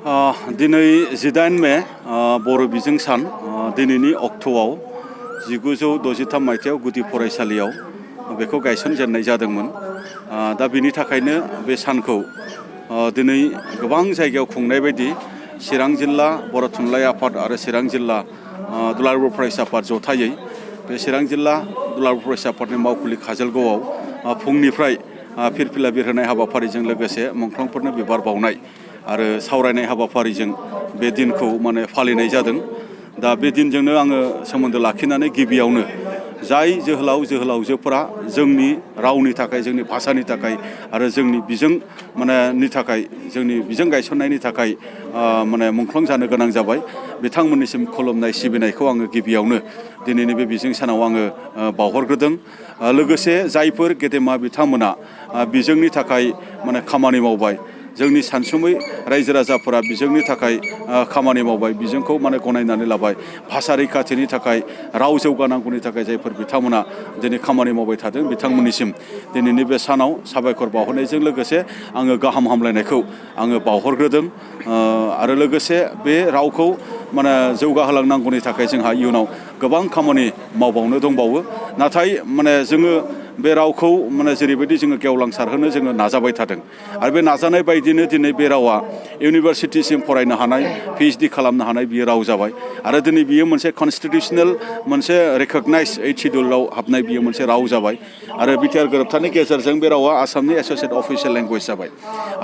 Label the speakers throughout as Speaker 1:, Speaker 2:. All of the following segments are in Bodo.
Speaker 1: दिनै 18 मे बर' बिजों सान दिनैनि अक्ट'आव 1963 मायथाइयाव गुदि फरायसालियाव बेखौ गायसनजेननाय जादोंमोन। दा बिनि थाखायनो बे सानखौ दिनै गोबां जायगायाव खुंनाय बायदि चिरां जिल्ला बर' थुनलाइ आफाद आरो चिरां जिल्ला दुलाराय बर' फरायसा आफाद जथायै बे चिरां जिल्ला दुलाराय बर' फरायसा आफादनि मावखुलि काजलगावआव फुंनिफ्राय फिरफिला बिरहोनाय हाबाफारिजों लोगोसे मुंख्लंफोरनो बिबार बावनाय आरो सावरायनाय हाबाफारिजों बे दिनखौ फालिनाय जादों। दा बे दिनजोंनो आङो सोमोन्दो लाखिनानै गिबियावनो जाय जोहोलाव जोहोलावजोफोरा जोंनि रावनि थाखाय जोंनि भाषानि थाखाय आरो जोंनि बिजों नि थाखाय जोंनि बिजों गायसननायनि थाखाय मुंख्लं जानो गोनां जाबाय बिथांमोननिसिम खुलुमनाय सिबिनायखौ आङो गिबियावनो दिनैनि बे बिजों सानाव आङो बावहरग्रोदों। लोगोसे जायफोर गेदेमा बिथांमोना बिजोंनि थाखाय खामानि मावबाय जोंनि सानसुमै रायजो राजाफोरा बिजोंनि थाखाय खामानि मावबाय बिजोंखौ गनायनानै लाबाय भाषा रैखाथिनि थाखाय राव जौगानांगौनि थाखाय जायफोर बिथांमोना दिनै खामानि मावबाय थादों बिथांमोननिसिम दिनैनि बे सानाव साबायखर बावहरनायजों लोगोसे आङो गाहाम हामलायनायखौ आङो बावहरग्रोदों। आरो लोगोसे बे रावखौ जौगाहोलांनांगौनि थाखाय जोंहा इयुनाव गोबां खामानि मावबावनो दंबावो। नाथाय जोङो बे रावखौ जेरैबायदि जोङो गेवलांसारहोनो जोङो नाजाबाय थादों आरो बे नाजानाय बायदिनो दिनै बे रावा इउनिभारसिटिसिम फरायनो हानाय PhD खालामनो हानाय बियो राव जाबाय आरो दिनै बियो मोनसे कनस्टिटिउसनेल मोनसे रेकगनाइज 8 शिड्युलाव हाबनाय बियो मोनसे राव जाबाय आरो बिटिआर गोरोबथानि गेजेरजों बे रावा आसामनि एस'सिएट अफिसियेल लेंगुवेज जाबाय।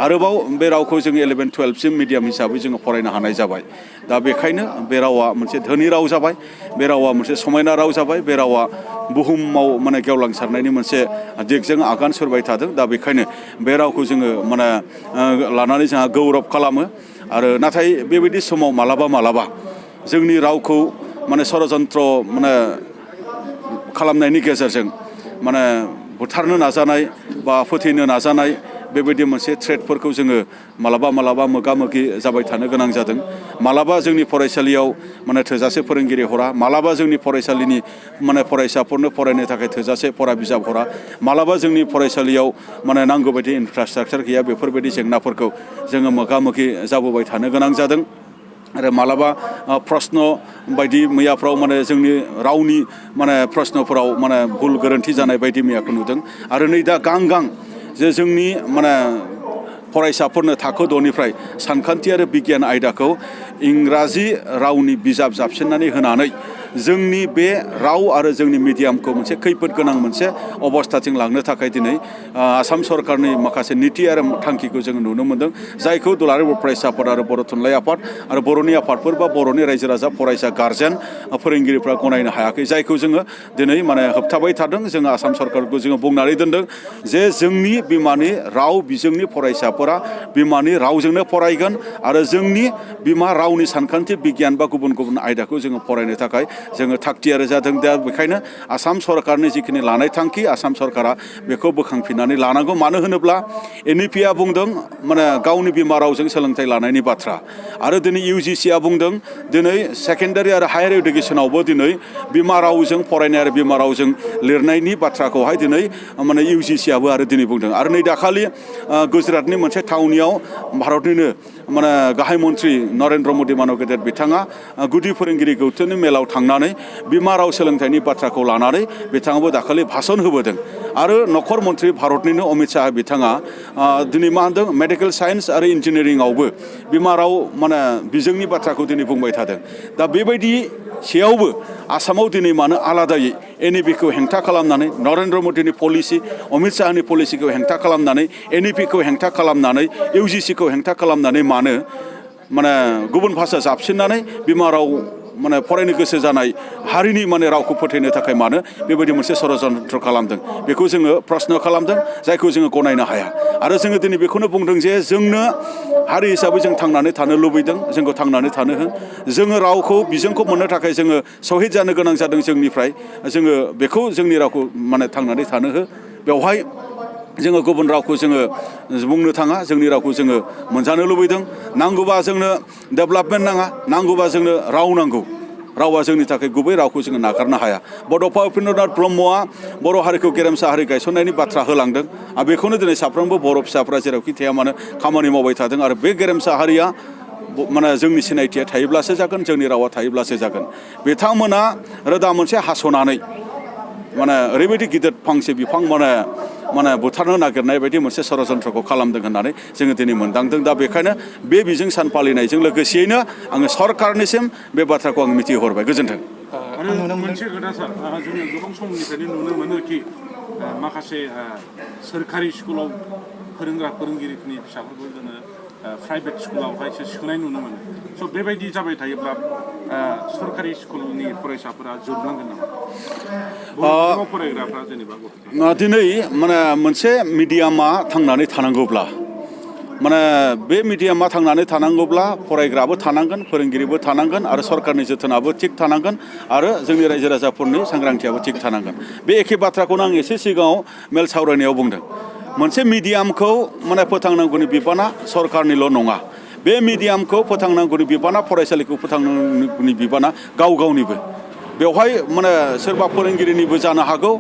Speaker 1: आरोबाव बे रावखौ जोङो 11-12सिम मिडियाम हिसाबै जोङो फरायनो हानाय जाबाय। दा बेखायनो बे रावा मोनसे धोनि राव जाबाय, बे रावा मोनसे समायना राव जाबाय, बे रावा बुहुमाव गेवलांसारनायनि मोनसे दिगजों आगान सुरबाय थादों। दा बेखायनो बे रावखौ जोङो लानानै जोंहा गौरब खालामो। आरो नाथाय बेबायदि समाव मालाबा जोंनि रावखौ षड़यन्त्र खालामनायनि गेजेरजों बुथारनो नाजानाय बा फोथैनो नाजानाय बेबायदि मोनसे थ्रेटफोरखौ जोङो मालाबा मोगा मोगि जाबाय थानो गोनां जादों। मालाबा जोंनि फरायसालियाव थोजासे फोरोंगिरि हरा, मालाबा जोंनि फरायसालिनि फरायसाफोरनो फरायनो थाखाय थोजासे फरा बिजाब हरा, मालाबा जोंनि फरायसालियाव नांगौ बायदि इनफ्रास्ट्राक्चार गैया। बेफोरबायदि जेंनाफोरखौ जोङो मोगा मोगि जाबोबाय थानो गोनां जादों। आरो मालाबा प्रश्न बायदि मैयाफ्राव जोंनि रावनि प्रश्नफोराव भुल गोरोन्थि जानाय बायदि मैयाखौ नुदों। आरो नै दा गां जे जोंनि फरायसाफोरनो थाखो 6निफ्राय सानखान्थि आरो बिगियान आयदाखौ इंराजि रावनि बिजाब जाबसिननानै होनानै जोंनि बे राव आरो जोंनि मिडियामखौ मोनसे खैफोद गोनां मोनसे अबस्थाथिं लांनो थाखाय दिनै आसाम सरकारनि माखासे नीति आरो थांखिखौ जोङो नुनो मोनदों। जायखौ दुलाराय बर' फरायसा आफाद आरो बर' थुनलाइ आफाद आरो बर'नि आफादफोर बा बर'नि रायजो राजा फरायसा गारजेन फोरोंगिरिफ्रा गनायनो हायाखै। जायखौ जोङो दिनै होबथाबाय थादों। जोङो आसाम सरकारखौ जोङो बुंनानै दोनदों जे जोंनि बिमानि राव बिजोंनि फरायसाफोरा बिमानि रावजोंनो फरायगोन आरो जोंनि बिमा रावनि सानखान्थि बिगियान बा गुबुन आयदाखौ जोङो फरायनो थाखाय जोङो थागथियारि जादों। दा बेखायनो आसाम सरकारनि जिखिनि लानाय थांखि आसाम सरकारा बेखौ बोखांफिननानै लानांगौ। मानो होनोब्ला NEP-आ बुंदों गावनि बिमा रावजों सोलोंथाइ लानायनि बाथ्रा आरो दिनै UGC-आ बुंदों दिनै सेकेन्डारि आरो हायार इडुकेसनावबो दिनै बिमा रावजों फरायनाय आरो बिमा रावजों लिरनायनि बाथ्राखौहाय दिनै UGC-आबो आरो दिनै बुंदों। आरो नै दाखालि गुजरातनि मोनसे थावनियाव भारतनिनो गाहाय मन्त्रि नरेन्द्र मदि मानब गेदेर बिथाङा गुदि फोरोंगिरि गौथुमनि मेलाव थांनानै बिमा राव सोलोंथाइनि बाथ्राखौ लानानै बिथाङाबो दाखालि भाषण होबोदों। आरो नखर मन्त्रि भारतनिनो अमित शाह बिथाङा दिनै मा होनदों मेडिकेल साइन्स आरो इन्जिनियारिंआवबो बिमा राव बिजोंनि बाथ्राखौ दिनै बुंबाय थादों। दा बेबायदि सेयावबो आसामाव दिनै मानो आलादायै NEP-खौ हेंथा खालामनानै नरेन्द्र मदिनि पलिसि अमित शाहनि पलिसिखौ हेंथा खालामनानै NEP-खौ हेंथा खालामनानै UGC-खौ हेंथा खालामनानै मानो गुबुन भाषा जाबसिननानै बिमा राव फरायनो गोसो जानाय हारिनि रावखौ फोथैनो थाखाय मानो बेबायदि मोनसे षड़यन्त्र खालामदों बेखौ जोङो प्रश्न खालामदों। जायखौ जोङो गनायनो हाया। आरो जोङो दिनै बेखौनो बुंदों जे जोंनो हारि हिसाबै जों थांनानै थानो लुबैदों। जोंखौ थांनानै थानो हो। जोङो रावखौ बिजोंखौ मोननो थाखाय जोङो शहीद जानो गोनां जादों जोंनिफ्राय। जोङो बेखौ जोंनि रावखौ थांनानै थानो हो। बेवहाय जोङो गुबुन रावखौ जोङो बुंनो थाङा। जोंनि रावखौ जोङो मोनजानो लुबैदों। नांगौबा जोंनो डेभेलपमेन्ट नाङा, नांगौबा जोंनो राव नांगौ। रावा जोंनि थाखाय गुबै रावखौ जोङो नागारनो हाया। बड'फा उपेन्द्रनाथ ब्रह्मआ बर' हारिखौ गेरेमसा हारि गायसननायनि बाथ्रा होलांदों आरो बेखौनो दिनै साफ्रोमबो बर' फिसाफ्रा जेरावखि थाया मानो खामानि मावबाय थादों। आरो बे गेरेमसा हारिया माने जोंनि सिनायथिया थायोब्लासो जागोन जोंनि रावा थायोब्लासो जागोन बिथांमोना रोदा मोनसे हास'नानै माने ओरैबायदि गिदिर फांसे बिफां माने बुथारनो नागिरनाय बायदि मोनसे षड़यन्त्रखौ खालामदों होननानै जोङो दिनै मोनदांदों दा बेखायनो बे बिजों सान फालिनायजों लोगोसेयैनो आङो सरकारनिसिम बे बाथ्राखौ आं मिथिहरबाय गोजोन्थों।
Speaker 2: आरो मोनसे खोथा सार जोङो गोबां समनिफ्रायनो नुनो मोनो कि माखासे सोरखारि स्कुलाव फोरोंगिरिफोरनि फिसाफोरखौ जोङो प्राइभेट स्कुलावहायसो सोनाय नुनो मोनो स' बेबायदि जाबाय थायोब्ला सरकारि स्कुलनि फरायसाफोरा जोबलांगोन नामा फरायग्राफ्रा जेनेबा
Speaker 1: दिनै माने मोनसे मिडियामा थांनानै थानांगौब्ला माने बे मिडियामा थांनानै थानांगौब्ला फरायग्राबो थानांगोन फोरोंगिरिबो थानांगोन आरो सरकारनि जोथोनाबो थिग थानांगोन आरो जोंनि रायजो राजाफोरनि सांग्रांथियाबो थिग थानांगोन बे एखे बाथ्राखौनो आं एसे सिगाङाव मेल सावरायनायाव बुंदों मोनसे मिडियामखौ माने फोथांनांगौनि बिबाना सरकारनिल' नङा बे मिडियामखौ फोथांनांगौनि बिबाना फरायसालिखौ फोथांनांगौनि बिबाना गाव गावनिबो बेवहाय माने सोरबा फोरोंगिरिनिबो जानो हागौ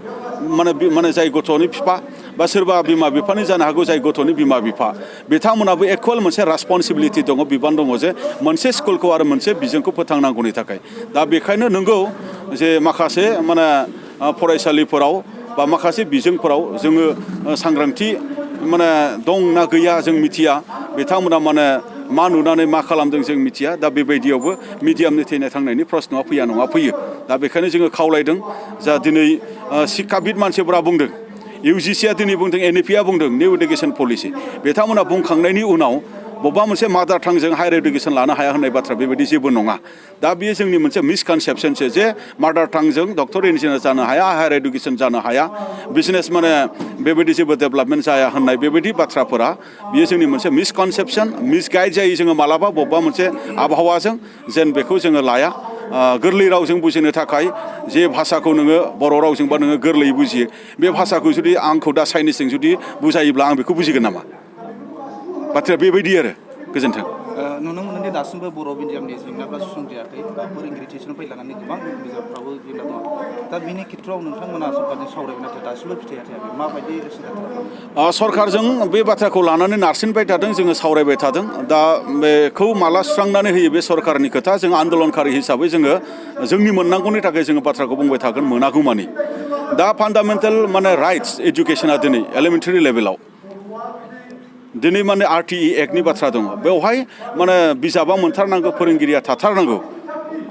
Speaker 1: माने जाय गथ'नि बिफा बा सोरबा बिमा बिफानि जानो हागौ जाय गथ'नि बिमा बिफा बिथांमोनाबो इकुवेल मोनसे रेसपन्सिबिलिटि दङ बिबान दङ जे मोनसे स्कुलखौ आरो मोनसे बिजोंखौ फोथांनांगौनि थाखाय दा बेखायनो नंगौ जे माखासे माने फरायसालिफोराव बा माखासे बिजोंफोराव जोङो सांग्रांथि माने दं ना गैया जों मिथिया बिथांमोना माने मा नुनानै मा खालामदों जों मिथिया दा बेबायदियावबो मिडियामनि थैनाय थांनायनि प्रश्नआ फैया नङा फैयो दा बेखायनो जोङो खावलायदों जा दिनै शिक्षाबिद मानसिफोरा बुंदों UGCआ दिनै बुंदों NEPआ बुंदों निउ इडुकेसन पलिसि बिथांमोना बुंखांनायनि उनाव बबेबा मोनसे मादार टांजों हायार इडुकेसन लानो हाया होननाय बाथ्रा बेबायदि जेबो नङा दा बेयो जोंनि मोनसे मिसकनसेपसनसो जे मादार टांजों डक्टर इन्जिनियार जानो हाया हायार इडुकेसन जानो हाया बिजनेस माने बेबायदि जेबो डेभेलपमेन्ट जाया होननाय बेबायदि बाथ्राफोरा बियो जोंनि मोनसे मिसकनसेपसन मिसगाइड जायो जोङो मालाबा बबेबा मोनसे आबहावाजों जेन बेखौ जोङो लाया गोरलै रावजों बुजिनो थाखाय जे भाषाखौ नोङो बर' रावजोंबा नोङो गोरलैयै बुजियो बे भाषाखौ जुदि आंखौ दा चाइनिसजों जुदि बुजायोब्ला आं बेखौ बुजिगोन नामा बाथ्राया बेबायदि आरो गोजोन्थों
Speaker 3: नुनो मोनोदि दासिमबो बर' मिडियामनि जेंनाफ्रा सुस्रांजायाखै बा फोरोंगिरि थिसननिफ्राय लानानै गोबां बिजाबफ्राबो जेंना दङ दा बेनि खेथ्रआव नोंथांमोना सरकारजों सावरायबाय नाथाय दासिमबो फिथाइया थायाखै माबायदि
Speaker 1: सरकारजों बे बाथ्राखौ लानानै नारसिनबाय थादों जोङो सावरायबाय थादों दा बेखौ माला सुस्रांनानै होयो बे सरकारनि खोथा जों आन्दलनकारि हिसाबै जोङो जोंनि मोननांगौनि थाखाय जोङो बाथ्राखौ बुंबाय थागोन मोनागौमानि दा फान्डामेन्टेल माने राइट्स एजुकेसना दिनै एलिमेन्टारि लेभेलाव दिनै माने RTE एक्टनि बाथ्रा दङ बेवहाय माने बिजाबा मोनथारनांगौ फोरोंगिरिया थाथारनांगौ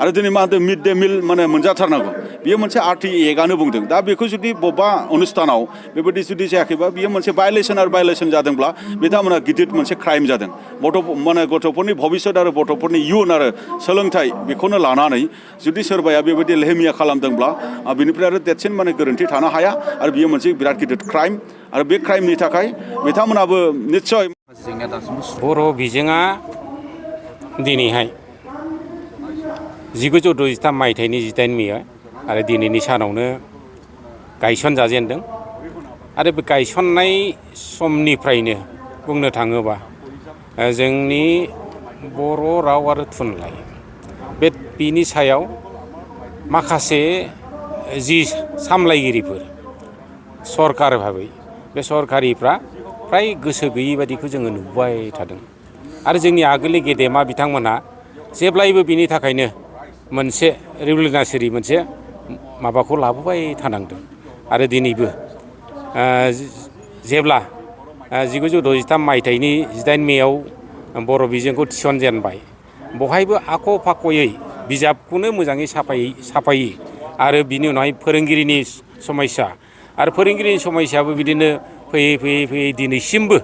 Speaker 1: आरो दिनै मा होनदों मिड डे मिल माने मोनजाथारनांगौ बियो मोनसे RTE एक्टआनो बुंदों दा बेखौ जुदि बबेबा अनुष्ठानाव बेबायदि जुदि जायाखैबा बियो मोनसे भायलेसन जादोंब्ला बिथांमोना गिदिर मोनसे क्राइम जादों माने गथ'फोरनि भबिष्यत आरो गथ'फोरनि इयुन आरो सोलोंथाइ बेखौनो लानानै जुदि सोरबाया बेबायदि लेहेमिया खालामदोंब्ला बिनिफ्राय आरो देरसिन माने गोरोन्थि थानो हाया आरो बियो मोनसे बिराद गिदिर क्राइम आरो बे क्राइमनि थाखाय बिथांमोनाबो निस्सय
Speaker 4: बर' बिजोङा दिनैहाय 1963 मायथाइनि 18 मे आरो दिनैनि सानावनो गायसनजाजेनदों आरो बे गायसननाय समनिफ्रायनो बुंनो थाङोबा जोंनि बर' राव आरो थुनलाइ बिनि सायाव माखासे जि सामलायगिरिफोर सरकार भाबै बे सरकारिफ्रा फ्राय गोसो गैयि बादिखौ जोङो नुबाय थादों आरो जोंनि आगोलनि गेदेमा बिथांमोनहा जेब्लायबो बिनि थाखायनो मोनसे रेगुलेटरि मोनसे माबाखौ लाबोबाय थानांदों आरो दिनैबो जेब्ला 1963 मायथाइनि 18 मेआव बर' बिजोंखौ थिसनजेनबाय बहायबो आख' फाख'यै बिजाबखौनो मोजाङै साफायै आरो बिनि उनावहाय फोरोंगिरिनि समस्या आरो फोरोंगिरिनि समस्याबो बिदिनो फैयै दिनैसिमबो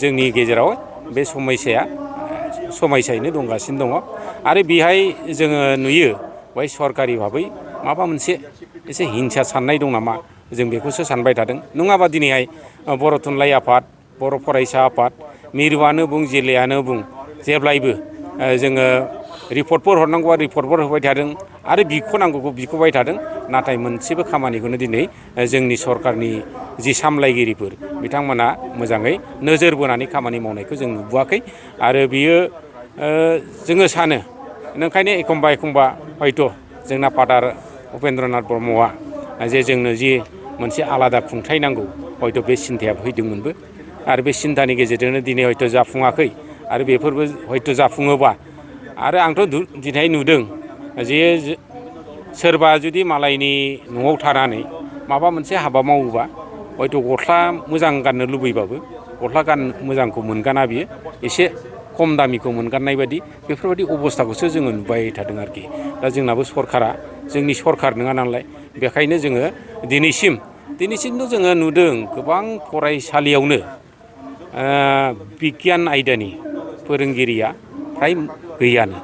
Speaker 4: जोंनि गेजेराव बे समस्यायैनो दंगासिनो दङ आरो बेहाय जोङो नुयो बेहाय सरकारि भाबै माबा मोनसे एसे हिंसा साननाय दं नामा जों बेखौसो सानबाय थादों नङाबा दिनैहाय बर' थुनलाइ आफाद बर' फरायसा आफाद मिरुआनो बुं जिल्लायानो बुं जेब्लायबो जोङो रिपर्टफोर हरनांगौबा रिपर्टफोर होबाय थादों आरो बिख'नांगौखौ बिख'बाय थादों नाथाय मोनसेबो खामानिखौनो दिनै जोंनि सरकारनि जि सामलायगिरिफोर बिथांमोना मोजाङै नोजोर बोनानै खामानि मावनायखौ जों नुबोआखै आरो बियो जोङो सानो ओंखायनो एखमबा हयथ' जोंना फादार उपेन्द्रनाथ ब्रह्मआ जे जोंनो जि मोनसे आलादा खुंथाय नांगौ हयथ' बे सिन्थाया फैदोंमोनबो आरो बे सिन्थानि गेजेरजोंनो दिनै हयथ' जाफुङाखै आरो बेफोरबो हयथ' जाफुङोबा आरो आंथ' दिनै नुदों जे सोरबा जुदि मालायनि न'आव थानानै माबा मोनसे हाबा मावोबा हयथ' गस्ला मोजां गाननो लुबैबाबो गस्ला मोजांखौ मोनगाना बियो एसे खम दामिखौ मोनगाननाय बायदि बेफोरबायदि अबस्थाखौसो जोङो नुबाय थादों आरोखि। दा जोंनाबो सरकारा जोंनि सरकार नङा नालाय बेखायनो जोङो दिनैसिमथ' जोङो नुदों गोबां फरायसालियावनो बिगियान आयदानि फोरोंगिरिया फ्राय गैयानो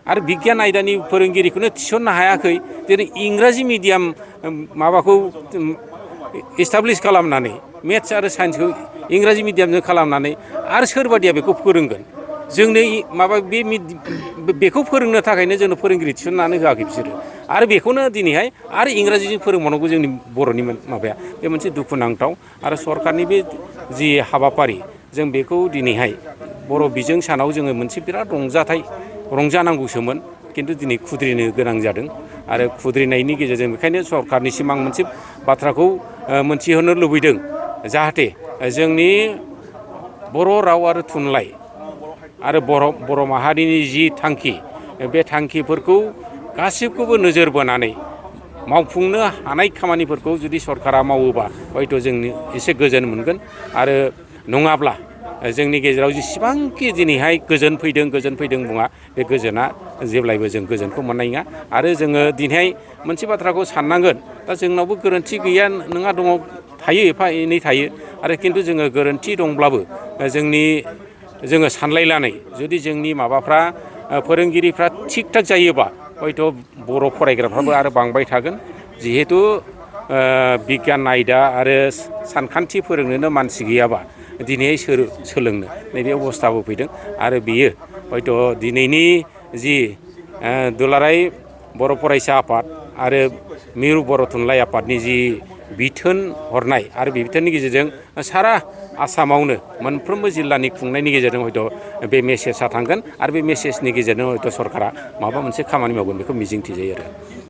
Speaker 4: आरो बिगियान आयदानि फोरोंगिरिखौनो थिसननो हायाखै जेरै इंराजि मिडियाम माबाखौ एस्टाब्लिस खालामनानै मेथ्स आरो साइन्सखौ इंराजि मिडियामजों खालामनानै आरो सोरबादिया बेखौ फोरोंगोन जोंनो माबा बेखौ फोरोंनो थाखायनो जोंनो फोरोंगिरि थिसननानै होआखै बिसोरो आरो बेखौनो दिनैहाय आरो इंराजिजों फोरोंबावनांगौ जोंनि बर'नि माबाया बे मोनसे दुखुनांथाव आरो सरकारनि बे जि हाबाफारि जों बेखौ दिनैहाय बर' बिजों सानाव जोङो मोनसे बिराद रंजानांगौसोमोन खिन्थु दिनै खुद्रिनो गोनां जादों आरो खुद्रिनायनि गेजेरजों बेखायनो सरकारनिसिम आं मोनसे बाथ्राखौ मोनथिहोनो लुबैदों जाहाथे जोंनि बर' राव आरो थुनलाइ आरो बर' माहारिनि जि थांखि बे थांखिफोरखौ गासिबखौबो नोजोर बोनानै मावफुंनो हानाय खामानिफोरखौ जुदि सरकारा मावोबा हयथ' जों एसे गोजोन मोनगोन आरो नङाब्ला जोंनि गेजेराव जेसेबांखि दिनैहाय गोजोन फैदों बुङा बे गोजोना जेब्लायबो जों गोजोनखौ मोननाय नङा आरो जोङो दिनैहाय मोनसे बाथ्राखौ साननांगोन दा जोंनावबो गोरोन्थि गैया नङा दङ थायो एफा एनै थायो आरो खिन्थु जोङो गोरोन्थि दंब्लाबो जोङो सानलायनानै जुदि जोंनि माबाफ्रा फोरोंगिरिफ्रा थिग थाक जायोबा हयथ' बर' फरायग्राफ्राबो आरो बांबाय थागोन जिहेथु बिगियान आयदा आरो सानखान्थि फोरोंनोनो मानसि गैयाबा दिनै सोलोंनो नैबे अबस्थाबो फैदों आरो बियो हयथ' दिनैनि जि दुलाराय बर' फरायसा आफाद आरो मिरु बर' थुनलाइ आफादनि जि बिथोन हरनाय आरो बे बिथोननि गेजेरजों सारा आसामावनो मोनफ्रोमबो जिल्लानि खुंनायनि गेजेरजों हयथ' बे मेसेजआ थांगोन आरो बे मेसेजनि गेजेरजों हयथ' सरकारा माबा मोनसे खामानि मावगोन बेखौ मिजिंथिजायो आरो